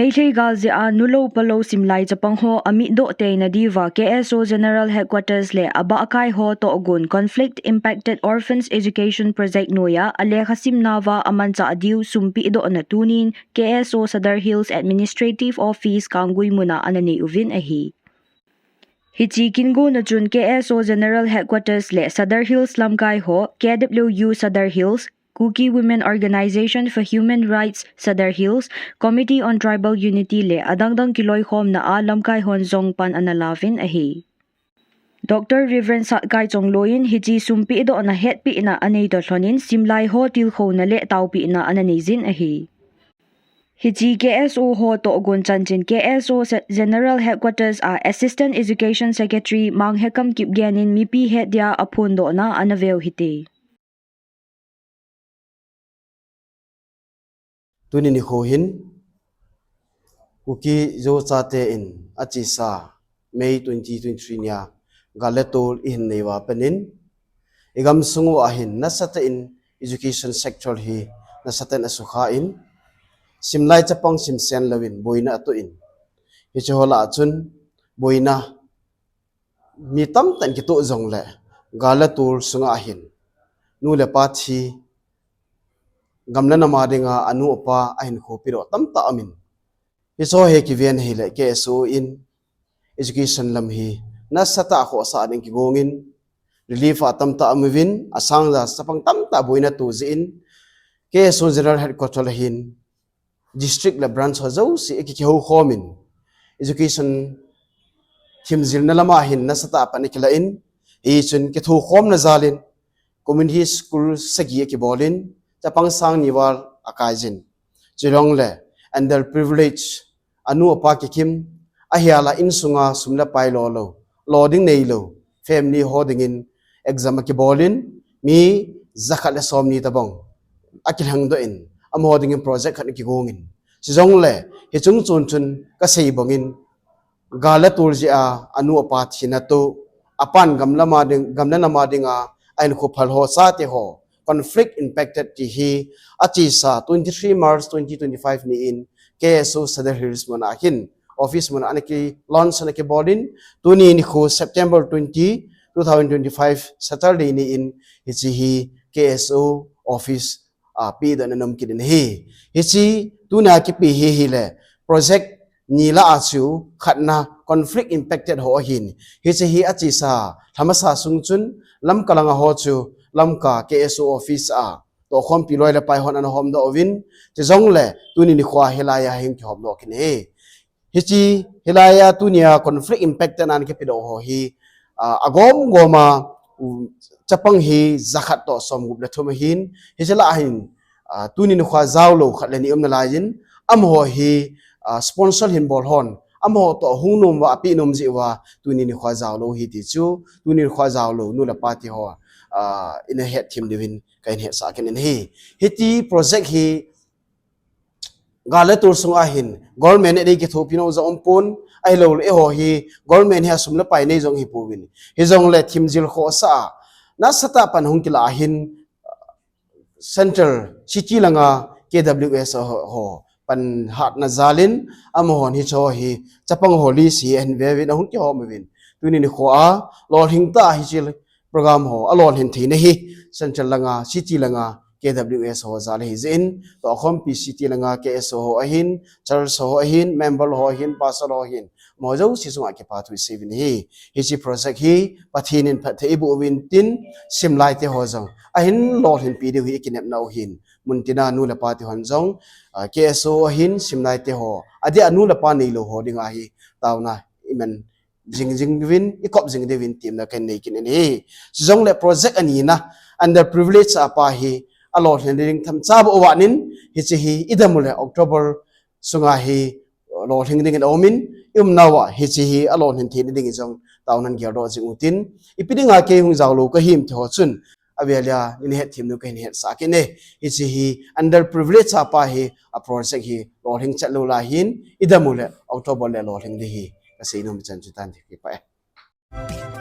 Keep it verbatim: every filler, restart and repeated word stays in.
Meitei gal jeh a nulou palou simlai chapang ho amit doh teina diuva K S O General Headquarters le abahkai ho tohgon Conflict Impacted Orphans Education Project noiya alekha simnauva amanchah diu sum pehdohna tunin K S O Sadar Hills Administrative Office Kanggui muna ana nei uvin ahi. Hiche kingona chun K S O General Headquarters le Sadar Hills lamkai ho, K W U Sadar Hills, Kuki Women Organization for Human Rights Sadar Hills, Committee on Tribal Unity le adangdang kiloikhomna a lamkai hon jong pan ana lauvin ahi. Doctor Reverend Satkai Chongloi in hiche sum pehdohna hetpehna anei toh lhonin simlai ho tilkhouna le taopehna ana neijin ahi. Hiche K S O ho tohgon chanchin K S O Se-, General Headquarters a Assistant Education Secretary Manghekam Kipgen in mipi het dia aphondohna ana veu hite. Tuni nikho hin Kuki Zo chate in achesa May twenty twenty-three nia gal le tol ihin nei uva panin, igamsung uva hin nasatah in education sector hi nasatah in asukha in, simlai chapang simsen louvin boina atoh in, hiche ho lah a chun boina mi tamtah in kitoh jongle gal le tol sunga hin nu le pa thi, gam le nam a dinga anu apa ahinkho pehdoh tamtah aumin, hiche ho hi kiven ahile K S O in education lam hi nasatah a khohsah ding kigongin, relief a tamtah aum uvin, asang ja chapang tamtah boina atoh jeh in, K S O General Headquarter a hin district le branch ho jouse ikihoukhom in, education thimjilna lama hin nasatah a pan ikilah in, hichun kithokhomna jal in community school sagi akibol in, chapang sang ni val akai jin. Chujongle underprivileged, anu apa kikim, ahilah a insunga sum le pai lo lou, lo ding neilou family ho dingin exam akibol in, mi jakhat le somni tobang akilhengdoh in, amaho dingin project khat akigong in. Chujongle hiche chungchon chun kasei bangin, gal le tol jeh a anu apa thina toh, apan gam le nam a ding, gam le nam a dinga ahinkho phal ho chate ho, conflict impacted ti hi achesa twenty-three March twenty twenty-five ni in K S O Sadar Hills muna hin office muna ana ki launch ana kibol in, tuni nikho September twenty, two thousand twenty-five Saturday ni in hiche hi K S O office a pehdohna ana um kit in ahi. Hiche tunia kipe hi ahile project ni lah a chu khatna conflict impacted ho ahin, hiche hi achesa lhamasa sung chun Lamka langa ho chu Lamka K S O office a tohkhompi loi le pai hon ana homdoh uvin, chujongle tuni nikho hilai a hin kihomdoh kit in ahi. Hiche hilai a tunia conflict impacted ana kipedoh ho hi, ah, agom gom a, um, chapang hi jakhat toh somgup le thum ahin, hiche lah a hin, ah, tuni nikho jaolou khat le ni um nalaiyin, amaho hi, ah, sponsor hin bol hon, amaho toh hung nom uva, apeh nom jeh uva, tuni nikho jaolou ahi ti chu, tuni nikho jaolou nu le pa ti ho, ah, ina hetthem diuvin kahin hetsah kit in ahi. Hiti project hi gal le tol sunga hin government in adei kithopi nom jong umpon, ahilouleh eiho hi government hi asum le pai nei jong hipouvin. Hijongle thimjil khohsah a nasatah a pan hung kilah a hin Central City langa K W S ho, ho pan hatna jal in amahon hiche ho hi chapang ho list hi ahin veuvin ahung kihom uvin. Tuni nikho a lolhing tah a hiche program ho alolhin theina hi Central langa, City langa K W S ho jal ahi jeh in, tohkhompi City langa K S O ho ahin, church ho ahin, member ho ahin, pastor ho ahin, amaho jouse chunga kipathu isei uvin ahi. Hiche project hi Pathen in phatthei eiboh uvin tin, simlai te ho jong ahin lolhinpi diu hi ikinepna u ahin, muntina nu le pa te hon jong, ah, K S O ahin, simlai te ho, adeh a nu le pa neilou ho dinga hi taona iman jing jing diuvin, ikop jing diuvin temna kahin nei kit in ahi. Chujongle project anina, underprivileged apa hi alolhin ding themcha bou aum in, hiche hi idam uleh October sunga hi lolhing dingin aumin, i umnauva hiche hi alolhin theina dingin jong taonan geldoh jing utin, ipi dinga kei hung jaolou kahim ti ho chun, avel a, nei hetthem diu kahin hetsah kit e. Hiche hi underprivileged apa hi a project hi lolhing chet lou lai hin, idam uleh October le lolhing ding hi kasei nom chan chu tan ti kipa e.